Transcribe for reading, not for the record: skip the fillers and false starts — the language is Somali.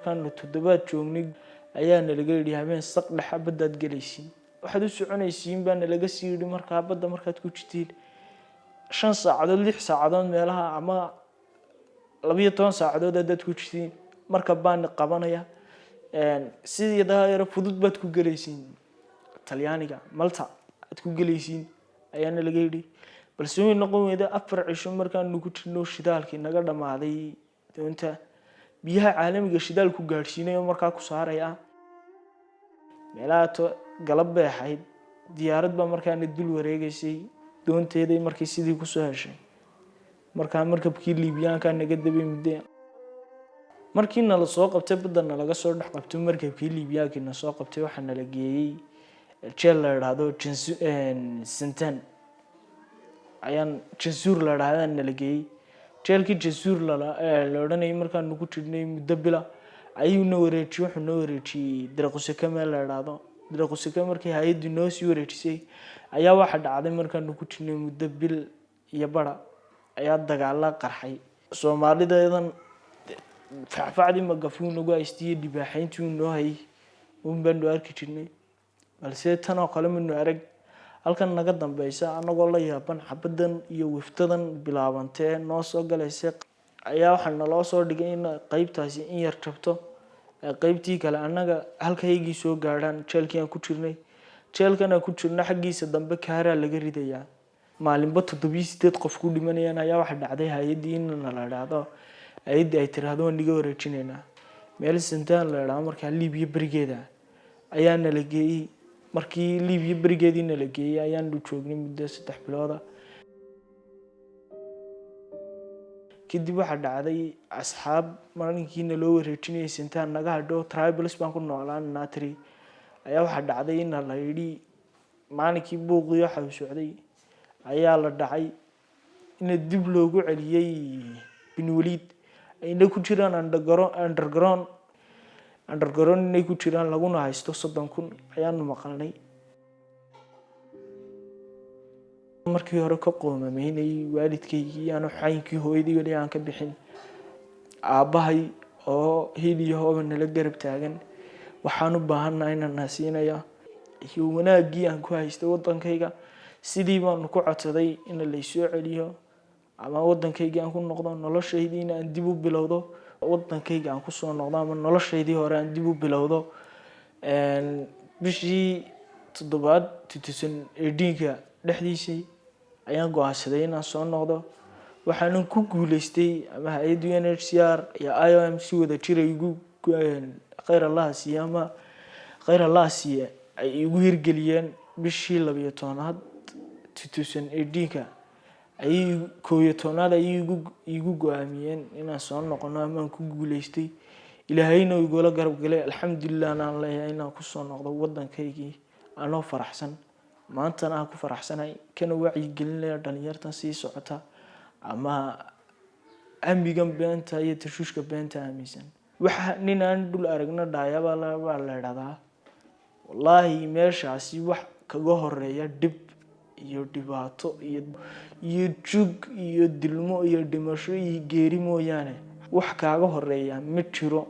Markaanu toddobaad joognay ayaa nalaga yidhi, "Habeen saq dhexa baddaad gelaysiin, waxaad u soconaysiin," baa nalaga sii yidhi. "Markaa badda markaad ku jirtiin 5 saacadood, 6 saacadood meelaha ama 12 saacadood haddaad ku jirtiin, marka baani qabanaya, sidii yaro fudud baad ku gelaysiin Talyaaniga, Malta aad ku gelaysiin," ayaana laga yidhi. Balse way noqon weyda. 4 cisho markaanu ku jirno, shidaalkii naga dhammaaday. Doonta biyaha caalamiga shidaalku gaadhsiinayo markaa ku saaraya meelaha to galab bay ahayd. Diyaarad baa markaana dul wareegaysay doonteeday. Markii sidii kusoo heshay, markaa markabkii Liibiyaankaa naga dabay muddo. Markii nala soo qabtay, badda nalaga soo dhex qabtay, markabkii Liibiyaankii na soo qabtay, waxaa nala geeyey jeel la idhaahdo Zintan. Ayaan Jansuur la idhahdaa nala geeyey, jeelkii Jansuur la odhanayay. Markaanu ku jirnay muddo bila ayuu na wareejiyey. Wuxuu noo wareejiyey Daraquseke, meel la idhaahdo Daraquseke. Markii hay-addu noo sii wareejisay ayaa waxaa dhacday, markaanu ku jirnay muddo bil iyo bara, ayaa dagaala qarxay. Soomaalideedan facfacdii magafuu nagu haystay iyo dhibaaxayntii uu noo hayay un baanu arki jirnay, balse tan oo kale manu arag. Halkan naga dambeysa, anagoo la yaaban xabadan iyo wiftadan bilaabantee noo soo galaysa, ayaa waxaa naloo soo dhigay in qeybtaasi in yar jabto, qeybtii kale annaga halkaygii soo gaadhaan. Jeelkii aan ku jirnay, jeelkan aan ku jirno xaggiisa dambe kaaraa laga ridayaa, maalinba 7 8 qof ku dhimanayaan. Ayaa waxaa dhacday hay-addii in nala idhaahdo, hay-addii ay tiraahdo, "Waan niga wareejinaynaa meel Sintaan la idhaahdo." Markaa Liibiya berigeeda ayaa nala geeyey. Markii Liibiya berigeedii nala geeyey ayaanu joognay muddo 3 bilooda. Kadib waxaa dhacday, asxaab maalinkii naloo wareejinayay Sintaan naga hadho, "Tripoli baan ku noolaanaa," tiri, ayaa waxaa dhacday in la yidhi, maalinkii buuqii waxa uu socday ayaa la dhacay in dib loogu celiyey Bin Waliid, ayna ku jiraan underground inay ku jiraan, laguna haysto 30,000 ayaanu maqalnay. Markii hore ka qoomameynayay waalidkaygii, aanu xaynkii hooyadii weli aan ka bixin, aabbahay oo hil iyo hooba nala garab taagan, waxaan u baahannahay inaan nasiinaya iyo wanaaggii aan ku haystay waddankayga, sidii baanu ku codsaday in laysoo celiyo ama waddankaygii aan ku noqdo, noloshaydiina aan dib u bilowdo, waddankayga aan kusoo noqdo ama noloshaydii hore aan dib u bilowdo. Bishii toddobaad 2018-ka dhexdiisii ayaan go-aansaday inaan soo noqdo. Waxaanan ku guuleystay ama hay-adda UNHCR iyo IOM si wada jir ay igu, khayr Allaha siiye ama khayr Allaha siiye, ay igu hirgeliyeen. Bishii 12aad 2018-ka ayay, 11aad ayay igu go-aamiyeen inaan soo noqono amaan ku guuleystay. Ilaahayna igula garab galay, alxamdulilah aan leeyahay inaan kusoo noqdo waddankaygii anoo faraxsan. Maantana aan ku faraxsanahay, kana wacyigelinaya dhalinyartan sii socota ama hamigan beenta iyo tashuushka beenta aaminsan. Waxa nin aan dhul aragna dhaayabaa baa la idhahdaa. Wallaahi, meeshaasi wax kaga horeeya dhib iyo dhibaato iyo jug iyo dilmo iyo dhimasho iyo geeri mooyaane, wax kaaga horeeya ma jiro.